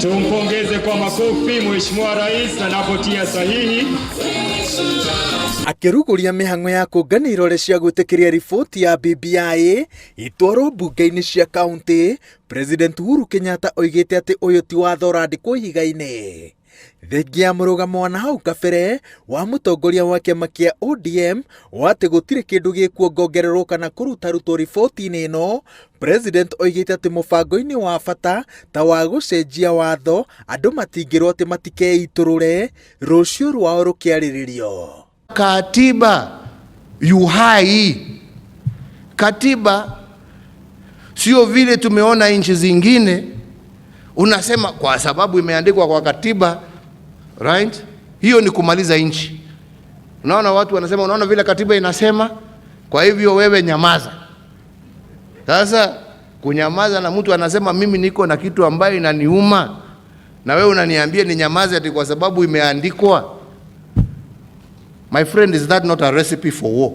Tumpongeze kwa makofi Mheshimiwa Rais anapotia sahihi. Akĩrugũria mĩhang'o ya kũngania irore cia gwĩtĩkĩria riboti ya BBI itwarwo mbunge-inĩ cia kaunti, President Uhuru Kenyatta oigĩte atĩ ũyũ ti watho ũrandĩkwo ihiga-inĩ. Thengia ya mũrũgamo wa nahau kabere wa mũtongoria wa kĩama kĩa ODM wa atĩ gũtirĩ kĩndũ gĩkuongongererwo kana kũrutarutwo riboti-inĩ ĩno, President oigĩte atĩ mũbango-inĩ wa bata ta wa gũcenjia watho andũ matingĩrwo atĩ matikeitũrũre rũciũ rwao rũkĩarĩrĩrio. Katiba yu hai. Katiba sio vile tumeona nchi zingine, unasema kwa sababu imeandikwa kwa katiba, right? Hiyo ni kumaliza nchi. Unaona watu wanasema, unaona vile katiba inasema, kwa hivyo wewe nyamaza. Sasa kunyamaza na mtu anasema mimi niko na kitu ambayo inaniuma, na wewe unaniambia ninyamaze ati kwa sababu imeandikwa. My friend, is that not a recipe for war?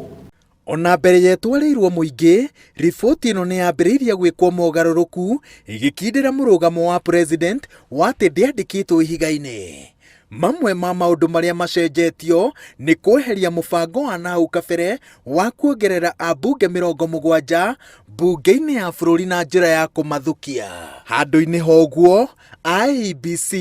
Ona mbere ya ĩtwarĩirwo mũingĩ, riboti ĩno nĩ yambĩrĩirie gwĩkwo mogarũrũku ĩgĩkindĩra mũrũgamo wa president wa atĩ ndĩandĩkĩtwo ihiga-inĩ. Mamwe ma maũndũ marĩa macenjetio nĩ kweheria mũbango wa nahau kabere wa kuongerera ambunge 70 mbunge-inĩ ya bũrũri na njĩra ya kũmathukia. Handũ-inĩ ha ũguo, IEBC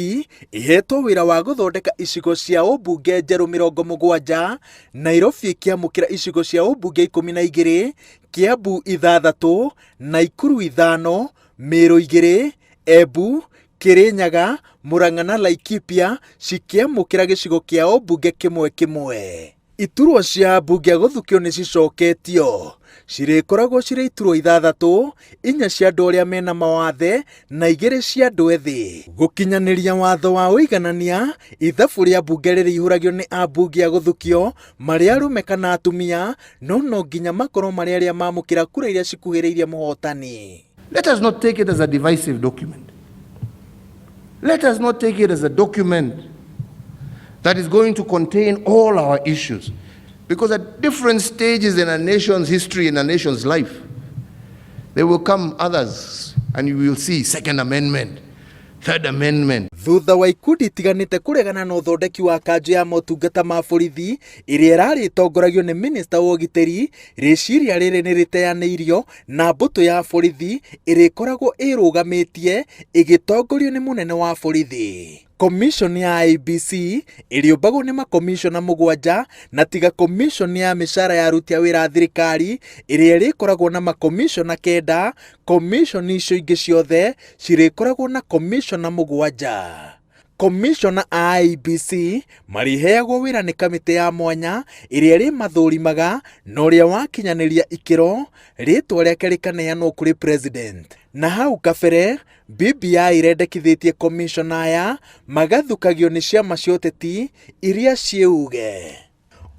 ĩhetwo wĩra wa gũthondeka icigo cia ũmbunge njerũ 70, Nairobi ĩkĩamũkĩra icigo cia ũmbunge 12, Kiambu 6, Naikuru 5, Meru 2, Embu, Kirinyaga, Murang'a na Laikipia cikĩamũkĩra gĩcigo kĩa ũmbunge kĩmwe kĩmwe. Iturwa cia ambunge a gũthukio nĩ cicoketio, cirĩkoragwo cirĩ iturwa 6, 4 cia andũ arĩa mena mawathe na 2 cia andũ ethĩ. Gũkinyanĩria watho wa ũiganania, ithabu rĩa mbunge rĩrĩihũragio nĩ ambunge a gũthukio marĩ arũme kana atumia, no no nginya makorwo marĩ arĩa mamũkĩra kura iria cikuhĩrĩirie mũhotani. Let us not take it as a divisive document. Let us not take it as a document that is going to contain all our issues. Because at different stages in a nation's history, in a nation's life, there will come others and you will see Second Amendment, Third Amendment. Thutha wa ikundi itiganĩte kũregana na ũthondeki wa kanjũ ya motungata ma borithi ĩrĩa ĩrarĩ ĩtongoragio nĩ minista wa ũgitĩri, rĩciria rĩrĩ nĩ rĩteanĩirio na mbũtũ ya borithi ĩrĩkoragwo ĩrũgamĩtie ĩgĩtongorio nĩ mũnene wa borithi. Commission ya IEBC ĩrĩũmbagwo nĩ makomishona 7 na tiga commission ya mĩcara ya aruti a wĩra a thirikari ĩrĩa ĩrĩkoragwo na makomishona 9, commission icio ingĩ ciothe cirĩkoragwo na komishona 7. Komishona a IEBC marĩheagwo wĩra nĩ kamĩtĩ ya mwanya ĩrĩa ĩrĩmathũrimaga na ũrĩa wakinyanĩria ikĩro rĩtwa rĩake rĩkaneanwo kũrĩ president. Na hau kabere BBI ĩrendekithĩtie komishona aya magathukagio nĩ ciama cia ũteti iria ciĩuge.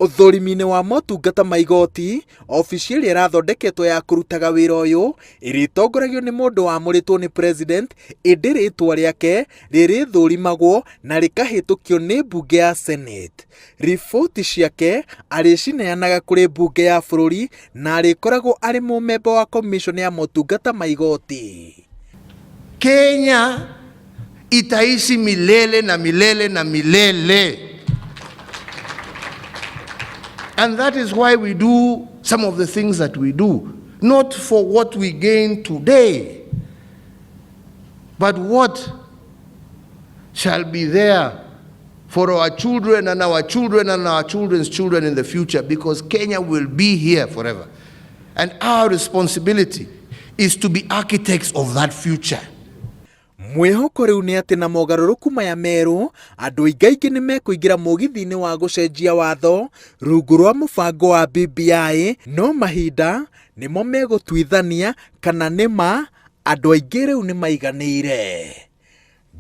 Ũthũrimi-inĩ wa motungata ma igoti, obici ĩrĩa ĩrathondeketwo ya kũrutaga wĩra ũyũ ĩrĩtongoragio nĩ mũndũ wamũrĩtwo nĩ president, ĩndĩ rĩtwa rĩake rĩrĩthũrimagwo na rĩkahĩtũkio nĩ mbunge ya Senate. Riboti ciake arĩcineanaga kũrĩ mbunge ya bũrũri na arĩkoragwo arĩ mũmemba wa commission ya motungata ma igoti. Kenya itaishi milele na milele na milele. And that is why we do some of the things that we do. Not for what we gain today, but what shall be there for our children and our children and our children's children in the future, because Kenya will be here forever. And our responsibility is to be architects of that future. Mwĩhoko rĩu nĩ atĩ na mogarũrũku maya merũ, andũ aingaingĩ nĩ mekũingĩra mũgithi-inĩ wa gũcenjia watho rungu rwa mũbango wa BBI, no mahinda nĩmo megũtuithania kana nĩ ma andũ aingĩ rĩu nĩ maiganĩire.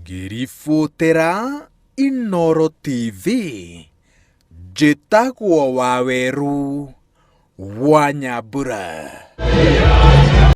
Ngĩribotera Inooro TV, njĩtagwo Waweru wa Nyambura.